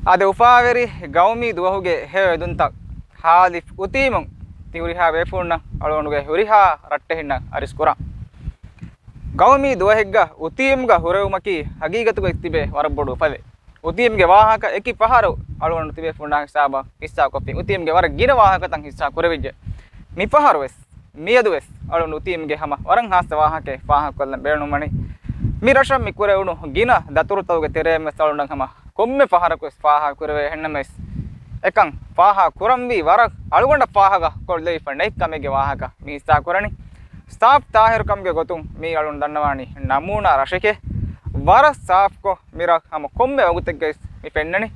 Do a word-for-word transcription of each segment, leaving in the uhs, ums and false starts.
އާދެ، އުފާވެރި ގައުމީ ދުވަހުގެ ހެޔޮ އެދުންތައް ހާލިފް އުތީމުން ތި ހުރިހާ ބޭފުޅުންނަށް އަޅުގަނޑުގެ ހުރިހާ ރައްޓެހިންނަށް އަރިސް ކުރަން. ގައުމީ ދުވަހެއްގަ އުތީމްގަ ހުރެވުމަކީ ހަގީގަތުގައި ތިބޭ ވަރަށް ބޮޑު އުފަލެއް. އުތީމްގެ ވާހަކަ އެކި ފަހަރު އަޅުގަނޑު ތިބޭފުޅުންނާ ހިސާބަށް ހިއްސާ ކޮށްފިން. އުތީމްގެ ވަރަށް ގިނަ ވާހަކަތައް ހިއްސާ ކުރެވިއްޖެ. މިފަހަރު ވެސް، މިއަދު ވެސް އަޅުގަނޑު އުތީމްގެ ހަމަ ވަރަށް ހާއްސަ ވާހަކައެއް ފާހަގަކޮށްލަން ބޭނުންވަނީ. މި ރަށަށް މި ކުރެވުނު ގިނަ ދަތުރުތަކުގެ ތެރެއިން ވެސް އަޅުގަނޑަށް ހަމަ ކޮންމެ ފަހަރަކު ވެސް ފާހަގަ ކުރެވޭ. އެހެންނަމަވެސް އެކަން ފާހަގަ ކުރަންވީ ވަރަށް އަޅުގަނޑަށް ފާހަގަ ކޮށްލެވިފަ ނެތް ކަމެއްގެ ވާހަކަ މި ހިއްސާ ކުރަނީ. ސާފް ތާހިރުކަމުގެ ގޮތުން މީ އަޅުން ދަންނަވާނީ ނަމޫނާ ރަށެކޭ. ވަރަށް ސާފްކޮށް މި ރަށް ހަމަ ކޮންމެ ވަގުތެއްގައި މި ފެންނަނީ.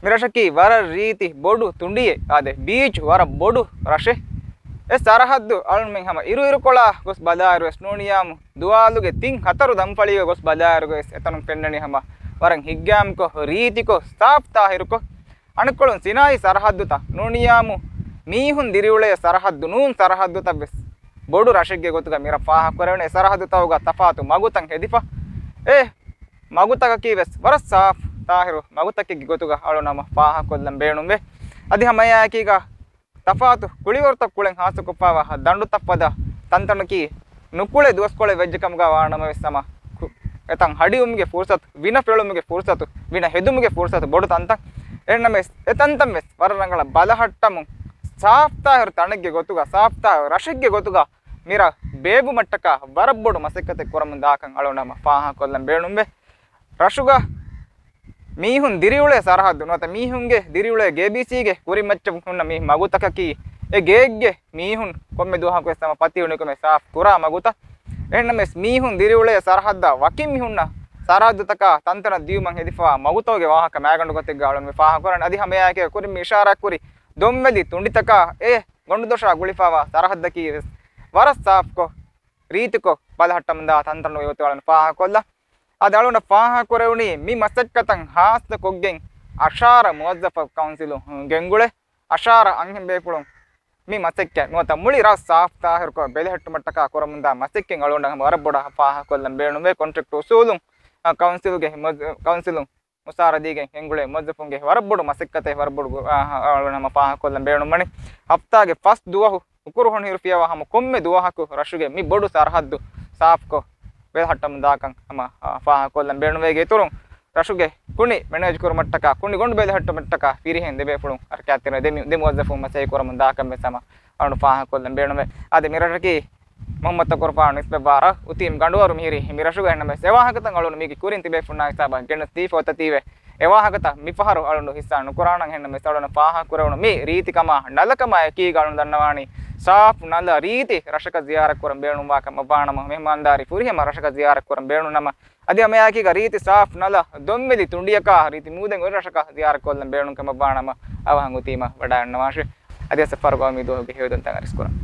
މި ރަށަކީ ވަރަށް ރީތި ބޮޑު ތުނޑިއެއް، އާދެ، ބީޗް ވަރަށް ބޮޑު ރަށެއް. އެ ސަރަހައްދު އަޅުންމެން ހަމަ އިރުއިރުކޮޅާ ގޮސް ބަލާއިރު ވެސް ނޫނިޔާމު ދުވާލުގެ ތިން ހަތަރު ދަންފަޅީގަ ގޮސް ބަލާއިރުގަ ވެސް އެތަނުން ފެންނަނީ ހަމަ ވަރަށް ހިތްގައިމުކޮށް، ރީތިކޮށް، ސާފް ތާހިރުކޮށް. އަނެއްކޮޅުން ސިނާއީ ސަރަހައްދުތައް ނޫނިޔާމު މީހުން ދިރިއުޅޭ ސަރަހައްދު ނޫން ސަރަހައްދުތައް ވެސް ބޮޑު ރަށެއްގެ ގޮތުގަ މި ރަށް ފާހަގަކުރެވެނީ. އެ ސަރަހައްދުތަކުގަ ތަފާތު މަގުތައް ހެދިފަ. އެ މަގުތަކަކީ ވެސް ވަރަށް ސާފް ތާހިރު މަގުތަކެއްގެ ގޮތުގަ އަޅުން ހަމަ ފާހަގަކޮށްލަން ބޭނުންވޭ. އަދި ހަމައެއާއެކީގަ ތަފާތު ކުޅިވަރުތައް ކުޅެން ހާއްސަކޮށްފައިވާ ދަނޑު ތައްފަދަ ތަންތަނަކީ ނުކުޅެ ދުވަސްކޮޅެއް ވެއްޖެ ކަމުގަ ވާނަމަވެސް ހަމަ ކު-، އެތަން ހަޑިއުމުގެ ފުރުސަތު، ވިނަ ފެޅުމުގެ ފުރުސަތު، ވިނަ ހެދުމުގެ ފުރުސަތު ބޮޑު ތަންތަން. އެހެންނަމަވެސް އެ ތަންތަން ވެސް ވަރަށް ރަނގަޅަށް ބަލަހައްޓަމުން ސާފް ތާހިރު ތަނެއްގެ ގޮތުގަ، ސާފް ތާހިރު ރަށެއްގެ ގޮތުގަ މި ރަށް ބޭއްވުމަށްޓަކާ ވަރަށް ބޮޑު މަސައްކަތެއް ކުރަމުން ދާކަން އަޅުން ހަމަ ފާހަގަކޮށްލަން ބޭނުންވޭ. ރަށުގަ މީހުން ދިރިއުޅޭ ސަރަހައްދު ނުވަތަ މީހުންގެ ދިރިއުޅޭ ގޭބީސީގެ ކުރިން މައްޗަށް ހުންނަ މި މަގުތަކަކީ އެ ގޭގެ މީހުން ކޮންމެ ދުވަހަކު ވެސް ހަމަ ފަތިހުނިކަމެއް ސާފް ކުރާ މަގުތައް. އެހެންނަމަވެސް މީހުން ދިރިއުޅޭ ސަރަހައްދާ ވަކިން މި ހުންނަ ސަރަހައްދުތަކާ ތަންތަނަށް ދިޔުމަށް ހެދިފައިވާ މަގުތަކުގެ ވާހަކަ މާގަނޑު ގޮތެއްގަ އަޅުން މި ފާހަގަކުރަނީ. އަދި ހަމައެއާއެކީ ކުރިން މި އިޝާރާތްކުރި ދޮންވެލި ތުނޑިތަކާ އެ ގޮނޑުދޮށާ ގުޅިފައިވާ ސަރަހައްދަކީ ވެސް ވަރަށް ސާފްކޮށް، ރީތިކޮށް ބަލަހައްޓަމުންދާ ތަންތަނުގެ ގޮތުގަ އަޅުން ފާހަގަކޮށްލަން. އަދި އަޅުގަނޑަށް ފާހަގަކުރެވުނީ މި މަސައްކަތަށް ހާއްސަކޮށްގެން އަށާރަ މުވައްޒަފަށް ކައުންސިލުން ގެންގުޅޭ. އަށާރަ އަންހެން ބޭފުޅުން މި މަސައްކަތް ނުވަތަ މުޅި ރަށް ސާފް ތާހިރުކޮށް ބެލެހެއްޓުމަށްޓަކާ ކުރަމުންދާ މަސައްކަތް އަޅުގަނޑަށް ހަމަ ވަރަށް ބޮޑަށް ފާހަގަކޮށްލަން ބޭނުންވޭ. ކޮންޓްރެކްޓް އުސޫލުން، އަ، ކައުންސިލުގެ މުވައްޒަ-، ކައުންސިލުން މުސާރަ ދީގެން ހެންގުޅޭ މުވައްޒަފުންގެ ވަރަށް ބޮޑު މަސައްކަތެއް ވަރަށް ބޮޑު ގޮ-، އާ، އަޅުގަނޑު ހަމަ ފާހަގަކޮށްލަން ބޭނުންވަނީ. ހަފްތާގެ ފަސް ދުވަހު ހުކުރު ހޮނިހިރު ފިޔަވާ ހަމަ ކޮންމެ ދުވަހަކު ރަށުގެ މި ބޮޑު ސަރަހައްދު ސާފްކޮށް ބެލެހެއްޓަމުން ދާކަން ހަމަ، އާ، ފާހަގަކޮށްލަން ބޭނުންވޭ. އޭގެ އިތުރުން ރަށުގެ ކުނި މެނޭޖް ކުރުމަށްޓަކާ ކުނި ގޮނޑު ބެލެހެއްޓުމަށްޓަކާ ފިރިހެން ދެ ބޭފުޅުން އަރަކާތެރި ދެ މި-، ދެ މުވައްޒަފުން މަސައްކަތް ކުރަމުން ދާކަން ވެސް ހަމަ އަޅުން ފާހަގަކޮށްލަން ބޭނުންވޭ. އާދެ، މި ރަށަކީ މުހައްމަދުތަކުރުފާނު ނިސްބަތްވާ ރަށް. އުތީމް ގަނޑުވަރު މިހިރީ މި ރަށުގަ. އެހެންނަމަވެސް އެ ވާހަކަތައް އަޅުން މީގެ ކުރިން ތިބޭފުންނާ ހިސާބަށް ގެނެސްދީފަ އޮތަތީވެ. އެ ވާހަކަތައް މިފަހަރު އަޅުން ހިއްސާ ނުކުރާނަން. އެހެންނަމަވެސް އަޅުން ފާހަގަކުރެވުނު މި ރީތިކަމާ ނަލަކަމާ އެކީގަ އަޅުން ދަންނަވާނީ ސާފް ނަލަ ރީތި ރަށަކަށް ޒިޔާރަތް ކުރަން ބޭނުންވާ ކަމަށްވާނަމަ، މެހުމާންދާރީ ފުރިހަމަ ރަށަކަށް ޒިޔާރަތް ކުރަން ބޭނުންނަމަ، އަދި ހަމައެއާއެކީގަ ރީތި ސާފް ނަލަ ދޮންވެލި ތުނޑިއަކާ ރީތި މޫދެއް އޮތް ރަށަކަށް ޒިޔާރަތް ކޮށްލަން ބޭނުން ކަމަށްވާނަމަ، އަވަހަށް އޮތީމަ ވަޑައިގަންނަވާށޭ. އަދި އައްސަފާރު ގައުމީ ދުވަހުގެ ހެޔޮއެދުންތައް އަރިސްކުރަން.